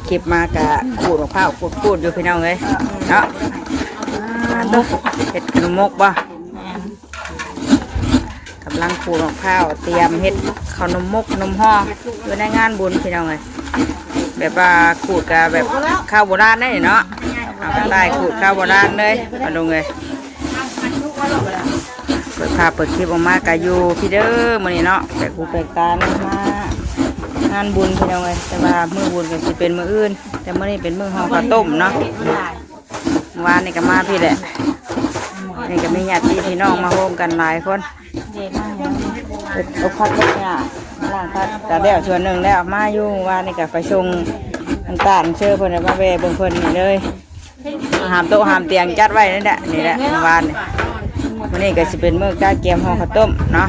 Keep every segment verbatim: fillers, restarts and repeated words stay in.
คลิปมากะขูดมะพร้าวขูดๆอยู่พี่น้องเอ้ยเนาะ อ่า เฮ็ดขนมมกบ่ กำลังขูดมะพร้าวเตรียมเฮ็ดขนมมกขนมห่ออยู่ในงานบุญพี่น้องเอ้ย แบบว่าขูดกะแบบข้าวโบราณได้เนาะ เอากระต่ายขูดข้าวโบราณเลยเอาลงเลย เปิดภาพเปิดคลิปออกมากะอยู่พี่เด้อมื้อนี้เนาะ แปลกหูแปลกตาเนาะ มางานบุญพี่น้องเอ้ย แต่ว่ามื้อบุญก็สิเป็นมื้ออื่น แต่มื้อนี้เป็นมื้อห่อข้าวต้มเนาะ เมื่อวานนี่ก็มาพี่แหละ นี่ก็มีญาติพี่น้องมาโฮมกันหลายคน เอาผักเนี่ย ล้างผักกะแล้วส่วนหนึ่งแล้วมาอยู่ เมื่อวานนี่ก็ไปส่งน้ำตาลเชื่อเพิ่นมาแวะเบิ่งเพิ่นนี่เลย หามโต๊ะหามเตียงจัดไว้นั่นแหละ นี่แหละเมื่อวานนี่ มื้อนี้ก็สิเป็นมื้อการเตรียมห่อข้าวต้มเนาะ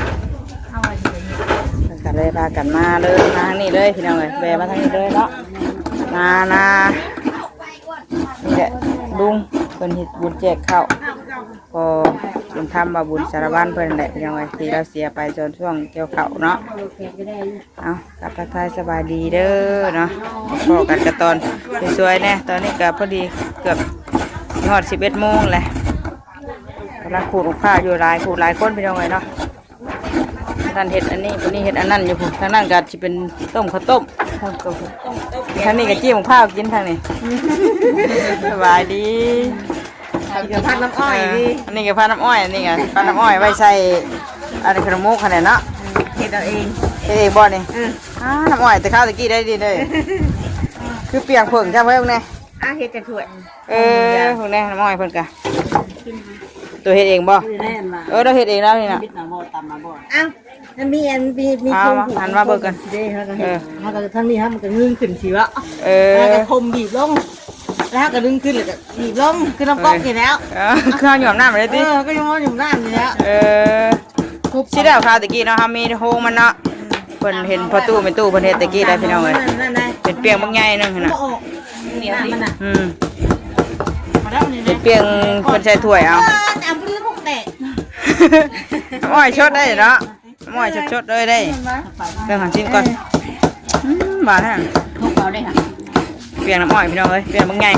ก็เลยพากันมาเลย มาทางนี้เลยพี่น้องเอ้ย แวะมาทางนี้เลยเนาะ มานา นี่แหละ ลุงเพิ่นเฮ็ดบุญแจกข้าว พอบุญธรรมว่าบุญสารวัตรเพิ่นแหละพี่น้องเอ้ย ที่เราเสียไปตอนช่วงเกี่ยวข้าวเนาะ เอากลับทักทายสบายดีเด้อเนาะ พอกันกับตอนสวยๆแน่ ตอนนี้ก็พอดีเกือบฮอดสิบเอ็ดโมงแหละ กำลังขูดมะพร้าวอยู่ หลายขูดหลายคนพี่น้องเอ้ยเนาะ ท่านเฮ็ดอันนี้ คนนี้เฮ็ดอันนั้นอยู่ ทางนั้นก็สิเป็นต้มข้าวต้ม ทางนี้ก็จิ้มข้าวกินทางนี้ สบายดี เดี๋ยวพัดน้ำอ้อยดี อันนี้ก็พัดน้ำอ้อย อันนี้ก็พัดน้ำอ้อยไว้ใส่ อันนี้ขนมมุกขนาดเนาะ เฮ็ดเอาเอง เฮ็ดเองบ่นี่ อืม อ่า น้ำอ้อยแต่ข้าวตะกี้ได้ดีเลย คือเปียกผึ่งจ้าเพิ่นเนี่ย อ่ะเฮ็ดจะถ้วย เออ พวกนี้น้ำอ้อยเพิ่นกะ ตัวเฮ็ดเองบ่ เออ เราเฮ็ดเองแล้วนี่นะ บิดหนังบ่ตำมาบ่ อ้าว มันมีอัน มี มี เอา โครง หันมาเบิ่งกัน เด้ เฮาก็เฮ็ด เออ เฮาก็ทางนี้เฮามันก็งึ้งขึ้นสิวะ เออ แล้วก็คมบีบลง แล้วก็ดึงขึ้น แล้วก็บีบลง คือน้ำก๊อกนี่แล้ว เออ คือเอาหย่อมน้ำเลยติ เออ ก็ยังเอาหย่อมน้ำนี่แล้ว เออ สิแล้วข้าวตะกี้เนาะ เฮามีโฮงมันเนาะ เพิ่นเห็นพ่อตู้แม่ตู้เพิ่นเฮ็ดตะกี้ได้พี่น้องเอ้ย นั่นๆๆ เป็นเปียงบักใหญ่หนึ่งหั่นน่ะ บ่ออก นี่มันน่ะ อืม มาแล้วนี่ เป็นเปียงเพิ่นใส่ถ้วยเอา เออ เอาไปเลยพวกแตะ อ้อยสดได้เนาะ อ้อยสดๆเลยได้ เบิ่งหันชิมก่อน อืม หวานแฮง ทุกเอาได้ค่ะ เปียงน้ำอ้อยพี่น้องเอ้ย เปียงบักใหญ่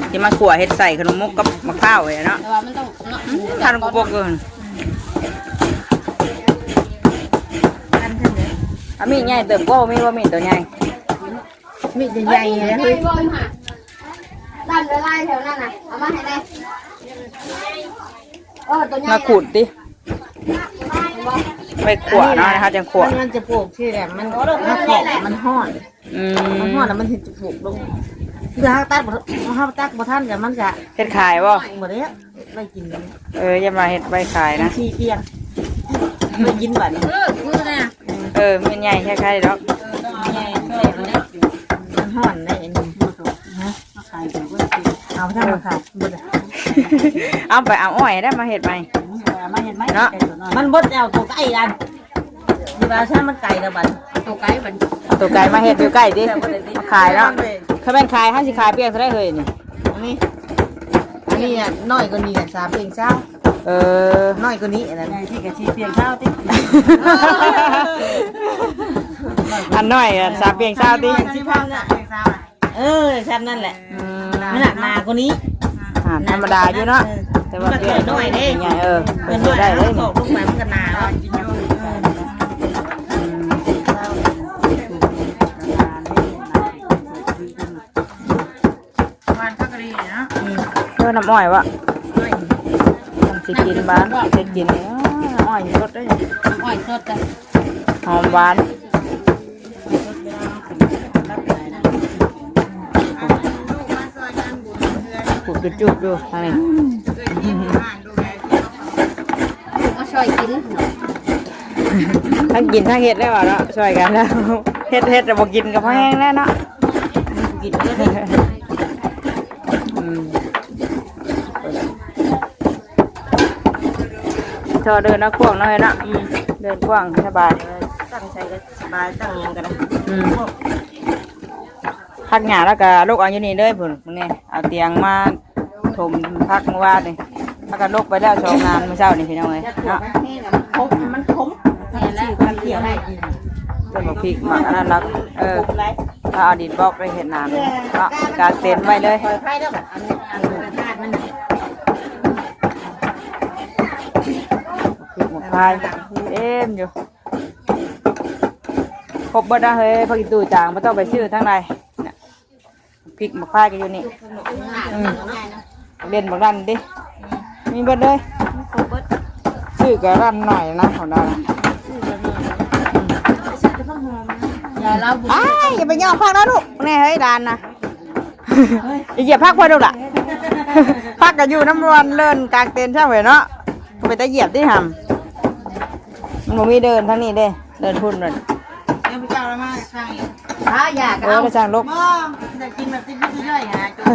ที่มาขั่วเฮ็ดใส่ขนมมกกับมะพร้าวเลยเนาะ แต่ว่ามันต้องเนาะ อืม ทานกระบอกเกิน อันเท่าไหร่ อ่ะ มีดใหญ่เติบโต มีว่ามีดตัวใหญ่ มีดใหญ่ๆนะ ด้านละลายแถวนั้นน่ะ เอามาให้แน่ เออ ตัวใหญ่ มาขูดติ ไปขั่วเนาะนะคะ จังขั่ว มัน มันจะปลูกที่แหละ มัน มันหอม มันฮ้อน อืม มันฮ้อนแล้วมันเห็นจะปลูกลง คือเฮาตัดบ่ เฮาตัดบ่ทันก็มันก็ เฮ็ดขายบ่ บ่ได้ ไว้กิน เออ อย่ามาเฮ็ดไว้ขายนะ ขี้เกียจ ไว้กินบัดนี้ เออ มือนะ เออ มันใหญ่คล้ายๆดอก ใหญ่ช่วยมันได้ มันฮ้อนได้อันนี้ ฮะ มาขายเดี๋ยวก็กิน เอาไปทำมาขาย บ่ได้ เอาไปเอาอ้อยได้มาเฮ็ดใหม่ เอามาเฮ็ดใหม่ เนาะ มันบ่ได้เอาตัวไก่อัน อยู่บ้านฉันมันไก่ละบัด ตัวไก่บัด ตัวไก่มาเฮ็ดอยู่ใกล้ติ มาขายเนาะ ถ้าแม่นขาย เฮาสิขายเปียงเท่าใดเฮ้ยนี่ อันนี้ อันนี้อะน้อยกว่านี้อะ สามเปียงเช้า เออ น้อยกว่านี้อันนั้น ใหญ่ที่กะชีเปียงเช้าติ อันน้อยอะ สามเปียงเช้าติ สิบพันน่ะ เปียงเช้าน่ะ เออ ชั้นนั่นแหละ อืม มันหนักหนากว่านี้ อ่า ธรรมดาอยู่เนาะ เออ แต่ว่า มันก็น้อยเด้ ใหญ่ เออ เป็นไปได้เลย ตกลงไปมันก็หนา อืม หวานคักกะดีเนาะ อืม เออ น้ำอ้อยวะ อ้อย สิกินบ้าน สิกิน อ้อยสดเด้ อ้อยสดจ้ะ หอมหวาน ผูกจุ๊บๆอยู่ทางนี้ มาช่วยกิน ทั้งกินทั้งเฮ็ดได้บ่เนาะ ช่วยกันแล้ว เฮ็ด เฮ็ดแต่บ่กินก็พอแห้งแล้วเนาะ กินก็ได้ อืม ชอเดินเนาะ กว้างเนาะเฮ้ยเนาะ อืม เดินกว้างสบาย ตั้งใจก็สบาย ตั้งหยังก็ได้ อืม พักหญ้าแล้วก็ลุกเอาอยู่นี่เลยพุ่น มึงนี่ เอาเตียงมาถมพักเมื่อวานนี่ แล้วก็ลุกไปแล้วสองงานมื้อเช้านี่พี่น้องเอ้ยเนาะ มันขม มันขม แม่นแล้ว มันเขียวให้ ต้นบักพริก หมากอันนั้นนะ เออ ขมหลาย ก็เอาดินบล็อกไปเฮ็ดน้ำเนาะ กางเต็นท์ไว้เลย คอยไพ่แล้วแบบอันนี้อันนี้ธาตุมัน พริกหมกพายเต็มอยู่ ครบเบิดนะเฮ้ย ผักอีตูจางไม่ต้องไปซื้อทางใด พริกหมกพายก็อยู่นี่ อืม เล่นบักดันดิ มีเบิดเลย ซื้อกะดันหน่อยนะของดัน อย่าเล่าบุญ อ้าย อย่าไปย่อผักนะลูก แน่เฮ้ยดันนะ อย่าเหยียบผักพอดูล่ะ ผักก็อยู่น้ำรวนเลินกลางเต็นท์ใช่ไหมเนาะ ก็ไปแต่เหยียบที่หำ มันบ่มีเดินทางนี้เด้ เดินพุ่นนั่น เดี๋ยวพี่เจ้าเรามาสั่งอีก ถ้าอยาก เออ เอา ไปสั่งลูก บ่อยากกินแบบติ๊บๆย่อยๆหาจุด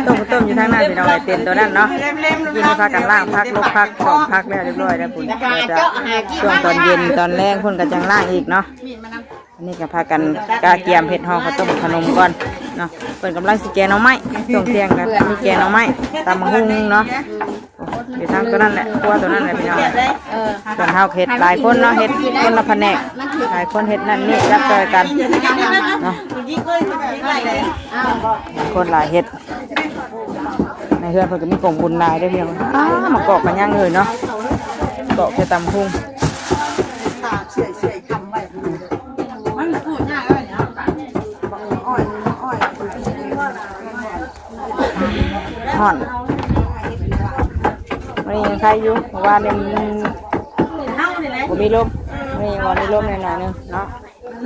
ต้มต้มอยู่ทางนั้นพี่น้อง ไอ้เต็นตัวนั้นเนาะ เล่มๆ กินให้พากันล้างผัก ลวกผัก สองผักแล้วเรียบร้อยแล้วคุณ หาเจาะหากิน ช่วงตอนเย็นตอนแลงเพิ่นก็จังล้างอีกเนาะ มีดมานำ อันนี้ก็พากันกะเกียมเฮ็ดห่อข้าวต้มขนมก่อนเนาะ เพิ่นกำลังสิแกงหน่อไม้ ช่วงเที่ยงก็มีแกงหน่อไม้ ตำบักหุ่งเนาะ อยู่ทางตัวนั้นแหละ ครัวตัวนั้นแหละพี่น้อง เออ ส่วนเฮาเฮ็ดหลายคนเนาะ เฮ็ดคนละแผนก หลายคนเฮ็ดนั่นนี่ รับช่วยกันเนาะ หลายคนหลายเฮ็ด ในเฮือนเพิ่นก็มีกองบุญหลายเด้อพี่น้อง อ้า มะกอกกันยังเลยเนาะ กอกจะตำพุง มันพูดยากเลยเนาะ ฮ้อน วันนี้ยังไข้อยู่ เพราะว่าเนี่ยมัน เฮานี่แหละ บ่มีลม นี่ว่ามีลมหน่อยๆนึงเนาะ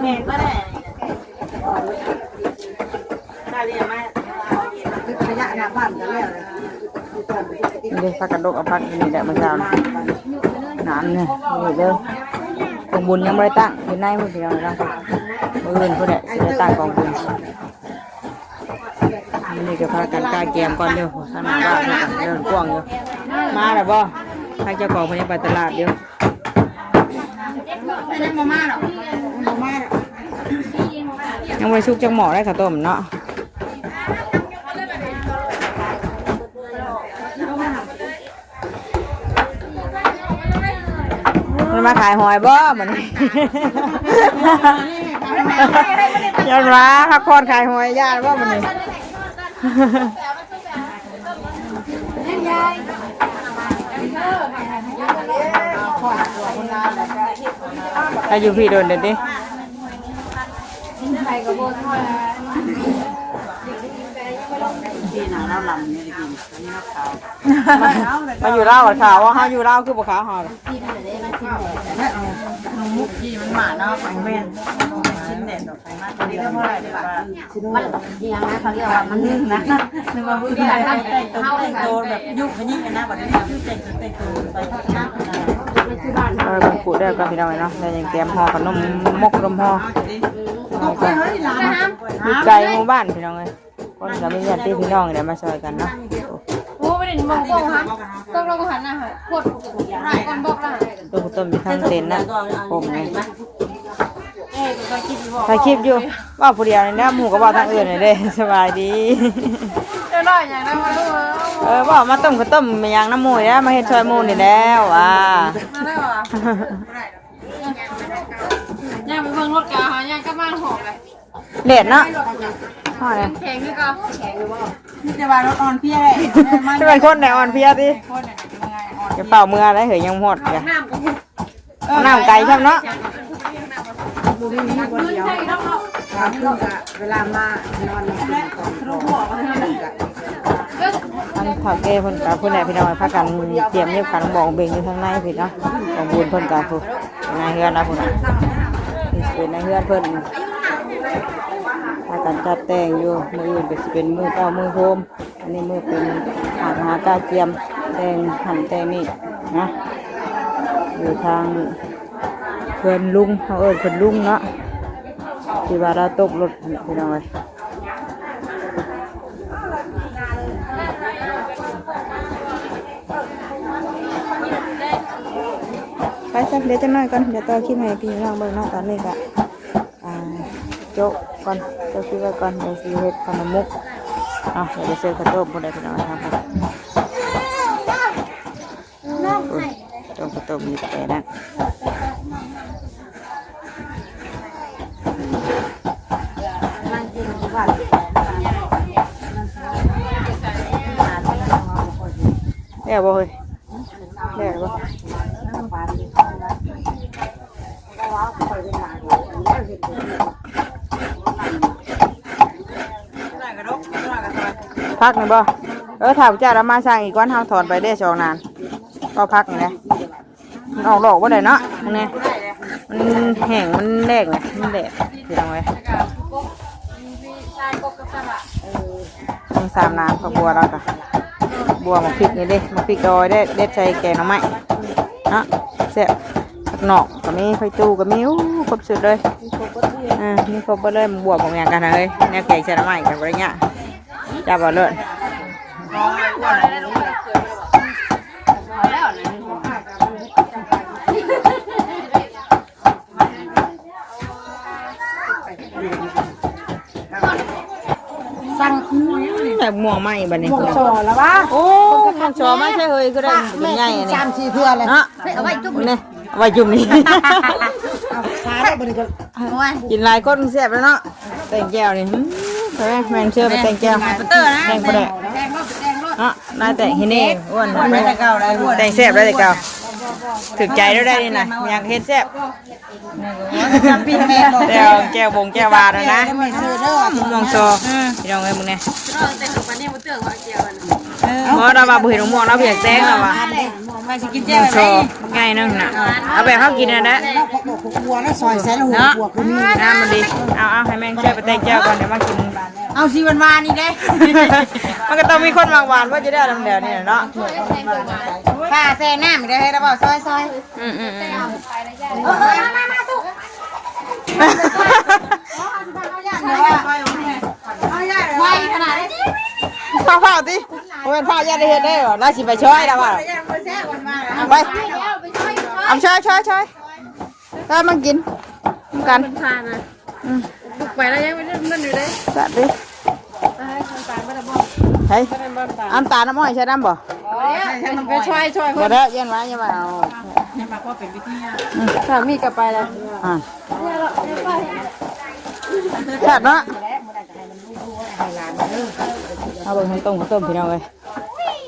แม่นบ่ได้ นี่เด้ พากันดกเอาผักอยู่นี่แหละมื้อเช้านี่ น้ำเนี่ย นี่เด้อ กองบุญยังบ่ได้ตั้ง อยู่ในมื้อเดียวนะ มื้ออื่นพุ้นแหละ สิได้ตั้งกองบุญ มื้อนี้ก็พากันกะเกียมก่อนเด้อ ทางหน้าบ้านเพิ่นก็เดินกว้างอยู่ มาแล้วบ่ ทางเจ้าของเพิ่นยังไปตลาดอยู่ ยังบ่มาดอก ยังบ่ได้สุกจักหม้อได้ข้าวต้มเนาะ มันมาขายหอยบ่มื้อนี้ ย้อนว่าพักผ่อนขายหอยย่านบ่มื้อนี้ ถ้าอยู่พี่โดนเดี๋ยวนี้ มาอยู่ลาวอะ ขาวว่าเฮาอยู่ลาวคือบ่ขาวเฮาล่ะ มุกที่มันมาเนาะ แม่น ชิ้นแดดดอกไม้มา ตัวนี้ก็เท่าไหร่เดี๋ยวว่า มันเรียงนะ เขาเรียกว่ามันนึ่งนะ นึกว่าผู้ชายแต่งตัวแต่งตัวแบบยุคนี้นะ บัดนี้คือแต่งตัวแต่งตัวไป เออ เบิ่งกูเด้อก่อนพี่น้องเนาะ แล้วยังเตรียมห่อขนมมกขนมห่อ ตกไปเฮ้ยหลาน อยู่ไกลหมู่บ้านพี่น้องเอ้ย คนก็มีญาติพี่น้องเนี่ยมาช่วยกันเนาะ โอ้ ไม่ได้มองกล้องฮะ กล้องเราก็หันหน้าหา กด กดบอกละ ต้มต้มอยู่ทางเต็นท์นะ ผมไง ถ่ายคลิปอยู่ เว้าผู้เดียวนี่นะ หมู่ก็เว้าทางอื่นเลยเด้ สบายดี เดี๋ยวหน่อยอย่างนั้นมาแล้ว เออ เว้ามาต้มข้าวต้มมาหยังน้ำหมู่นี่นะ มาเฮ็ดช่วยหมู่นี่แล้ว อ่า มาแล้วเหรอ ย่างไปเบิ่งรถกาหาย่างกลับมาหอบเลย แดดเนาะ ฮ้อนเลย แข็งคือเก่า มีแต่ว่ารถอ่อนเพลียเลย จะเป็นคนไหนอ่อนเพลียติ คนไหนจะเป็นไงอ่อนเพลีย จะเฝ้าเมือได้เหยยังหมด เอา จ้ะ น้ำก็ เออ น้ำไก่ช่ำเนาะ เวลามานอน อันเฒ่าแก่เพิ่นกะ ผู้ใดพี่น้องพากันเตรียมเย็บขันบองเบงอยู่ทางในพี่เนาะ ของบุญเพิ่นกะ ผู้นายเฮือนนะ ผู้น่ะ เป็นนายเฮือนเพิ่น พากันจัดแต่งอยู่ มื้ออื่นก็สิเป็นมื้อเต้ามื้อโฮม อันนี้มื้อเป็นอาหารกาเกียม แต่งหั่นแต่งนี่นะ อยู่ทางเพื่อนลุง เขาเอิ้นเพิ่นลุงเนาะ ที่ว่าเราตกรถพี่น้องเอ้ย ไปซะ เดี๋ยวจักหน่อยก่อน เดี๋ยวต่อคลิปให้พี่น้องเบิ่งเนาะ ตอนนี้ก็ อ่า โจ๊ะก่อน โจ๊ะคลิปไว้ก่อน เดี๋ยวสิเฮ็ดขนมมุก เนาะ เดี๋ยวไปซื้อข้าวต้มพุ้นแหละพี่น้อง ทางพุ้น ต้มข้าวต้มอยู่แต่นั้น เ แล้วบ่เฮ้ย แล้วบ่ พักนี่บ่ เออ ถ้าเจ้าเรามาสั่งอีกวัน เฮาถอนไปได้สองนาน ก็พักนี่แหละ มันออกดอกบ่ได้เนาะ นี่ มันแห้ง มันแดงเลย มันแดด พี่น้องเอ้ย ทั้งสามน้ำ ผักบัวแล้วก็ บัวหมากพริกนี่เด้ หมากพริกดอยเด้ เด็ดใส่แกงหน่อไม้ เนาะ แซ่บ ผักหนอกก็มี ผักตู้ก็มี อู้ ครบสุดเลย มีครบเบิดเลย อ่า มีครบเบิดเลย บวบหมากหยังกันนะเฮ้ย แนวแกงใส่หน่อไม้กับอะไรเงี้ย จับเอาเลย สั่ง แบบม่วงไหมบัดนี้ ม่วงซอแล้ววะ โอ้ ม่วงซอมาใช่เฮ้ย ก็ได้ แม่ เป็นใหญ่ กิน นี่ สามสี่เทื่อเลย เนาะ เอาไว้จุ่มนี่ เอาไว้จุ่มนี่ เอาขาได้บัดนี้ก็ โอ้ย กินหลายคนแซ่บแล้วเนาะ แตงแจ่วนี่ อืม แม่งเชื่อไปแตงแจ่ว แตงปลาแดก แตงโลด แตงโลด เนาะ นายแตงเฮ็ดเอง อ้วน อ้วนไปแต่เก่าได้ อ้วน แตงแซ่บได้แต่เก่า ถึกใจแล้วได้นี่นะ อยากเฮ็ดแซ่บ จำปีแม่บอก แจ่ว แจ่วบงแจ่วหวานนะนะ แม่ซื้อเด้อ ม่วงซอ อืม พี่น้องเอ้ย มึงเนี่ย เออ เพราะเรามาบ่เห็นม่วง เราเพียงแตงเราอะ มาสิกินแจ่ว ม่วงซอ ง่ายนึงนะ เอาแบบเขากินนั่นแหละ หัวแล้วซอยใส่แล้วหัว หัวคือมี น้ำมันดี เอา เอา ให้แม่งช่วยไปแตงแจ่วก่อน เดี๋ยวมากิน เอาสิหวานๆนี่เด้ มันก็ต้องมีคนหวานๆ ว่าจะได้ลำเดียวนี่แหละเนาะ ป้าแซ่น้ำเด้อ ให้เราบอกซอยๆ อืมอืมอืม เออ เออ มา มา มา ตุ๊ก ไวขนาดนี้ เผาๆ ติ บ่แม่นเผา ย่านได้เฮ็ดได้บ่ น่าสิไปช่วยแล้วว่ะ ไป เอาช่วย ช่วย ช่วย ก็มากินนำกัน มันพานะ อืม บุกไปแล้วยังไม่ได้เงินอยู่เลย จัดดิ ไปให้น้ำตาลไม่ได้บอก เฮ้ย ไม่ได้บอกตาล น้ำตาลน้ำอ้อยใช่น้ำบ่ อ๋อ ไปช่วย ช่วย บ่ได้ เย็นไว้ เย็นไว้ เอา อืม สามีกลับไปแล้ว อ่า แซ่บเนาะ เอาเบิ่งข้าวต้ม ข้าวต้ม พี่น้องเอ้ย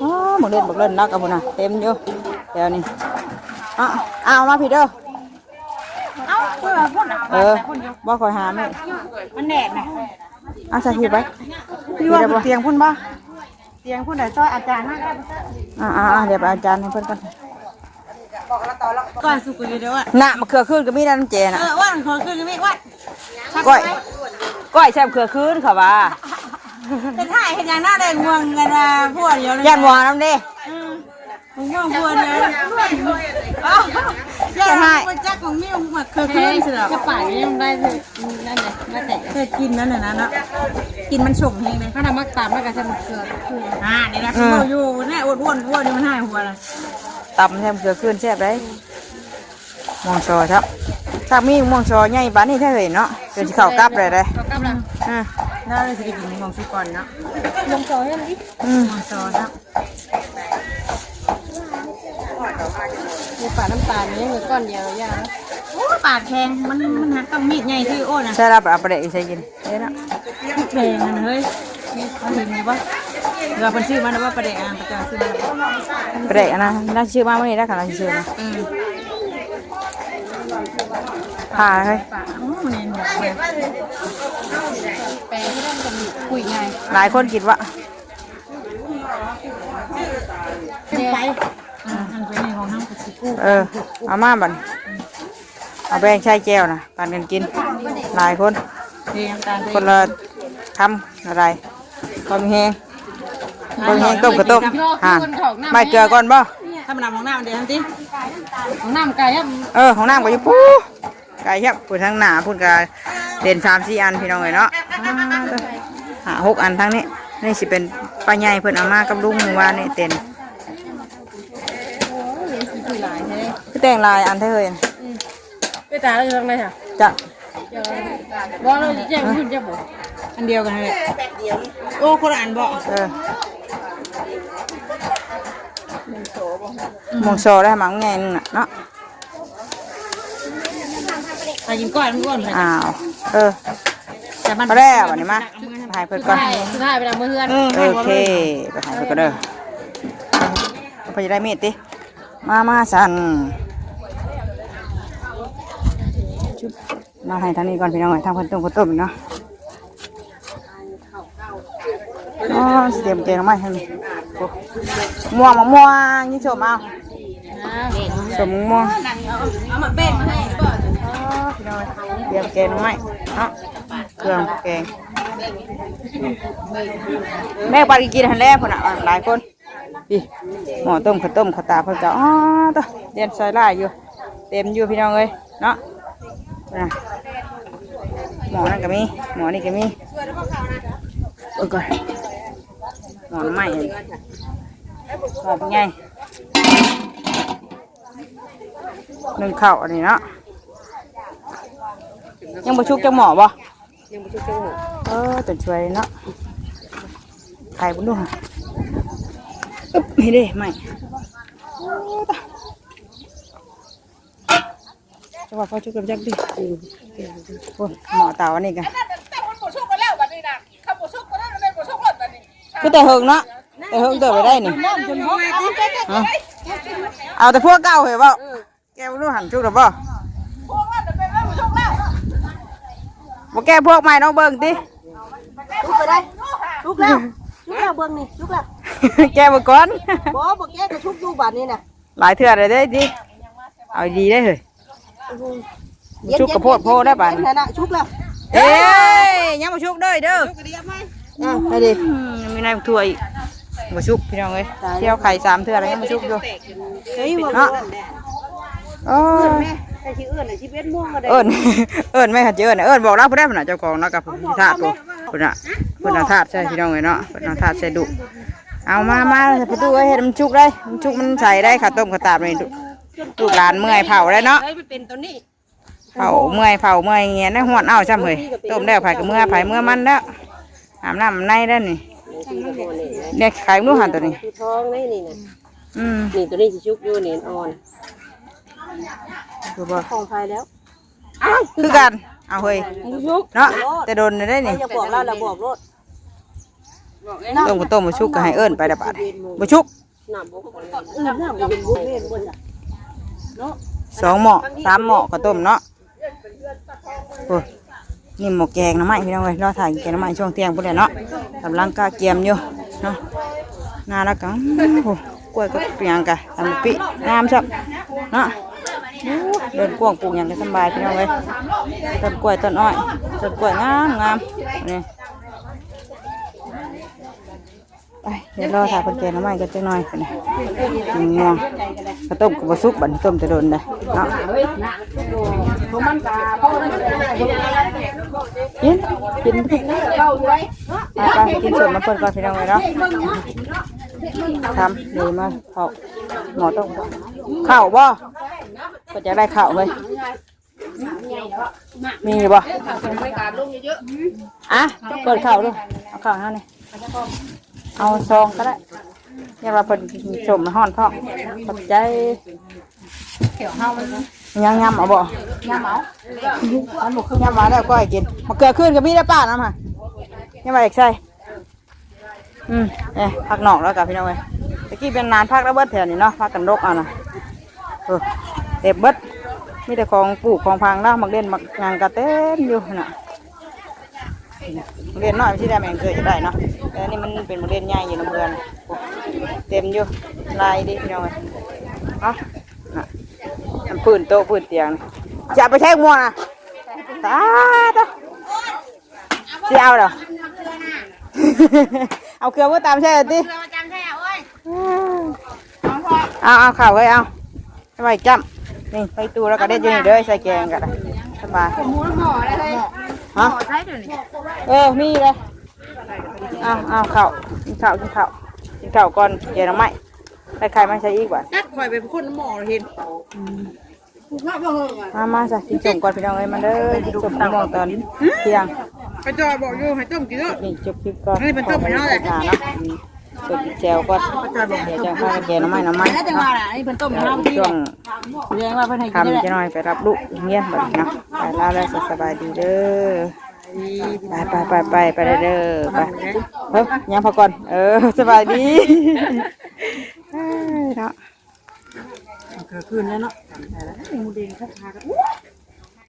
อ๋อ บักเล่น บักเล่นนักเอาพุ่นน่ะ เต็มอยู่ เดี๋ยวนี้ เอา เอามาพี่เด้อ เอ้า เพื่อพุ่นน่ะ เออ บ่ค่อยหามื้อ มันแดดน่ะ เอาใส่หีบไว้ พี่ว่าเตียงพุ่นบ่ เตียงพุ่นน่ะ ซอยอาจารย์มากก็ได้ อ่าๆๆ เดี๋ยวไปอาจารย์ให้เพิ่นก่อน ก่อนสุกอยู่เด้อ น่ะ มะเขือคืนก็มีนะน้ำเจน่ะ เออ อ้วน ขอคืนก็มี อ้วน ก้อย ก้อยแซ่บเขือคืนเขาว่า เป็นท่าเห็นอย่างหน้าแดงม่วงกันมาพวกเดียวเลย ย่านหมอนำเด้ อืม ม่วงพวกเดียวเลย เอ้า ย่านมันจักของนี่มันเขือคืนสิเหรอ จะป่านนี้มันได้เลย นั่นไง มาแต่ เคยกินนั่นน่ะนะเนาะ กินมันสมแฮงเลย ถ้าทำมักตำแล้วก็จะมันเกลือ อ่า นี่นะ เออ อยู่เนี่ย อ้วนๆ อ้วนอยู่ มันหายหัวละ ตำแซ่บเขือคืนแซ่บเด้ ม่วงซอครับ ถ้ามีม่วงซอใหญ่ปานนี้แท้เลยเนาะ จนสิเข้ากลับเลยเด้ เข้ากลับแล้ว อ่า น่าจะได้กินม่วงสุกก่อนเนาะ ม่วงซอให้มันดิ อืม ม่วงซอครับ มีปาดน้ำตาลนี่ยังเหลือก้อนเดียวย่า โอ้ ปาดแข็ง มัน มันหักต้องมีดใหญ่คือโอ้นะ ใช่แล้ว เอาไปเลย ใช้กิน เด้อเนาะ แดงนั่นเฮ้ย เอาเห็นอยู่ปะ เราเป็นชื่อมันนะว่าปลาแดกอ่ะ ประจำชื่อมัน ปลาแดกอันนั้น น่าชื่อมากมื้อนี้ได้ค่ะ น่าชื่อนะ อืม ผ่าเฮ้ย ปลา โอ้ มันเห็นหมดเลย แปลงที่นั่นก็มีคุยไง หลายคนคิดว่า ไป อ่า อันเป็นในของห้างกะชิกู้ เออ เอามาบัด เอาแบ่งใช้แจ่วนะ ปันกันกิน หลายคน เทน้ำตาลไป คนละคำอะไร ความแห้ง ความแห้งต้มกระต้ม อ่า ไม่เกลือก่อนบ่ ถ้ามันนำของน้ำเดี๋ยวทันที ของน้ำไก่ครับ เออ ของน้ำก็อยู่ปู ไก่ครับ พูดทั้งหนาพูดกะเต็นสามสี่อันพี่น้องเอ้ยเนาะ อ่า ห้าหกอันทั้งนี้ นี่สิเป็นปลาใหญ่เพิ่นเอามากับลุงมื้อวานนี่เต็น คือแต่งหลายอันแท้เลย ไปตายแล้วอยู่ทางไหนคะ จ้ะ ว่าเราจะแจ้งคุณจะบอก อันเดียวกันนั่นแหละ โอ้ คนละอันบอก เออ ม่วงซอได้มั้งไงนึงน่ะเนาะ ไปกินก้อยมันอ้วนไป อ้าว เออ แต่มัน พอแล้ววันนี้มา ให้เพิ่นก่อน สุดท้ายไปเอามือเฮือน เออ โอเค ไปให้เพิ่นก่อนเด้อ ไปได้มีดติ มามาสั่น มาให้ทางนี้ก่อนพี่น้องเอ้ย ทางเพิ่นต้มข้าวต้มเนาะ อ๋อ เตรียมแกงมาให้นี่ โอ้ ม่วง มะม่วง นี่ส้มเอา ส้มม่วง เอามาแบ่งมาให้ก่อน อ๋อ พี่น้องเอ้ย เตรียมแกงมาให้เนาะ เครื่องแกง แม่ปัดกินหั้นแหละ พุ่นน่ะ หลายคน นี่ หม้อต้มข้าวต้มข้าวตากเพิ่นก็ อ๋อ ตะ เรียนใส่หลายอยู่ เต็มอยู่พี่น้องเอ้ย เนาะ นะ หม้อนั่นก็มี หม้อนี่ก็มี เบิ่งก่อน หม้อใหม่ หม้อใหญ่ นึ่งข้าวอันนี้เนาะ ยังบ่ชุกจักหม้อบ่ ยังบ่ชุกจักหม้อ เออ แต่ช่วยเนาะ ไข่บุญดูหั่น อึ๊บ นี่เด้ ใหม่ จังหวะเขาชุกกันจักดิ อืม โอ้ย หม้อเตาอันนี้กัน คือแต่เฮิงเนาะ แต่เฮิงเติบไปได้นี่ ฮะ เอาแต่พวกเก่าเหรอบ่ แกะบ่รู้หั่นชุกหรือบ่ บ่แกะพวกใหม่น้องเบิ่งติ ชุกไปได้ ชุกแล้ว ชุกแล้วเบิ่งนี่ ชุกแล้ว แกะบ่ก่อน บ่ บ่แกะก็ชุกอยู่บัดนี้น่ะ หลายเทื่อเลยเด้ติ เอาดีได้เฮ้ย อือหือ ชุกกระโพดโพได้ปาน เย็นๆๆๆ ชุกแล้ว เอ้ย ยังบ่ชุกเด้อเด้อ ชุกกระเดียบไหม อ่ะ ไปดิ อืม มีนายถั่วอีก บ่ชุกพี่น้องเอ้ย ตายแล้ว เที่ยวไข่สามเทื่อแล้วยังบ่ชุกอยู่ เฮ้ย บ่ เนาะ โอ้ย แต่สิเอื้อนน่ะสิบเอ็ดโมงก็ได้ เอิ้น เอิ้นแม่คันสิเอิ้นน่ะ เอิ้นบอกลาวผู้ใด๋พุ่นน่ะ เจ้าของเนาะกับผู้ที่ทาสตัว เพิ่นน่ะ เพิ่นเอาทาสใส่พี่น้องเอ้ยเนาะ เพิ่นเอาทาสใส่ดุ เอามา มา ประตูเอ้ย เฮ็ดมันชุกได้ มันชุกมันใสได้ ข้าวต้มข้าวตากนี่ ลูกหลานเมื่อยเผาได้เนาะ เฮ้ย มันเป็นตัวนี้ เผาเมื่อย เผาเมื่อยเงี้ยนะ ฮ้อนเอาซ้ำเฮ้ย ต้มแล้วไผก็เมื่อไผเมื่อมันแล้ว อาบน้ำในแล้วนี่ เนี่ย ไข่มันหันตัวนี้ คือท้องนี่นี่นะ อืม นี่ตัวนี้สิชุกอยู่นี่อ่อน คือบ่ ของไผแล้ว อ้าว คือกัน เอาเฮ้ย มันชุก เนาะ แต่โดนได้นี่ อย่าบอกแล้ว เราบอกโลด ต้มก็ต้มบ่ชุกก็ให้เอิ้นไปละบาด บ่ชุก น้ำบ่ค่อย เออ น้ำบ่เป็นบ่แม่นบ่จ้ะ เนาะ สองหม้อ สามหม้อข้าวต้มเนาะ โอ้ย นี่หม้อแกงหน่อไม้พี่น้องเอ้ย รอถ่ายแกงหน่อไม้ช่วงเที่ยงพู้นแหละเนาะ กำลังกะเกียมอยู่เนาะ หน้าแล้วก็ โอ้โห กล้วยก็เปียงกะ ตำปิ งามซับเนาะ โอ้ เดินกว้างปลูกหยังก็สำบายพี่น้องเอ้ย ต้นกล้วยต้นอ้อย ต้นกล้วยงามงาม นี่ ไป เดี๋ยวรอถ่ายคนแก่หน่อไม้กันจักหน่อยนะ กินง่วง ข้าวต้มก็บ่สุก บัดนี้ต้มแต่โดนเลยเนาะ กิน กิน ไป ไป กินส้มน้ำเพิ่นก่อนพี่น้องเอ้ยเนาะ ทำ เดี๋ยวมา ข้าว หม้อต้ม ข้าวบ่ ก็จะได้ข้าวเฮ้ย มีอยู่บ่ อ่ะ เปิดข้าวดู เอาข้าวให้นี่ เอาซองก็ได้ เนี่ยว่าเพิ่นกินส้มฮ้อนท้อง ขอบใจ ยังยำเอาบ่ ยำเอา ยำมาแล้วก็ให้กิน มะเขือคืนก็มีได้ป้าน้ำค่ะ ยังมาอีกใส่ อืม เอ๊ะ ผักนอกแล้วกะพี่น้องเอ้ย ตะกี้เป็นนานผักแล้วเบิดแถวนี้เนาะ ผักกันดกเอานะ เออ เต็มเบิด มีแต่ของปลูกของพังเนาะ หมากเด่นหมากหยังกะเต็มอยู่น่ะ หมากเด่นน้อยมันสิได้แม่นเกิดจะได้เนาะ แต่อันนี้มันเป็นหมากเด่นใหญ่อยู่นำเฮือน เต็มอยู่ ลายดีพี่น้องเอ้ย เนาะ น่ะ มันพื้นโต๊ะพื้นเตียง จะเอาไปใช้งัวนะ ตายเด้อ สิเอาเหรอ เอาเกลือมาตำใส่ติ เกลือมาตำใส่ โอ้ย เอา เอาข้าวเฮ้ย เอา ไว้จ้ำ นี่ ไปตู้แล้วก็เด็ดอยู่นี่เด้อ ใส่แกงก็ได้ สบาย หม้อเลย ฮะ หม้อใช้เดี๋ยวนี้ เออ มีเลย เอา เอาข้าว กินข้าว กินข้าว กินข้าวก่อน แกงหน่อไม้ ไปไข่มาใส่อีกบ่ จักข่อยไปพ่นหม้อเห็น มา มาจ้ะ กินส้มก่อนพี่น้องเอ้ย มาเด้อ กินส้มม่วงตอนเที่ยง ไปจอยบอกอยู่ให้ต้มกินเด้อ นี่จบคลิปก่อน อันนี้เป็นต้มไปแล้วแหละ ขอให้ติดตามเนาะ อืม สดแจ่วก่อน เดี๋ยวจะพากันแกงหน่อไม้ หน่อไม้ แล้วจังหวะน่ะ อันนี้เป็นต้มไปแล้ว ช่วง แสดงว่าเพิ่นให้กิน ค่ำ นี่แหละ จะน้อยไปรับลูกเรียนบัดนี้เนาะ ไปแล้ว แล้วสบายดีเด้อ ไป ไป ไป ไป ไปเด้อ ไป เฮ้ย ยังพักก่อน เออ สบายดี เนาะ เกิดขึ้นแล้วเนาะจำได้แล้ว หมูเด้งคักคัก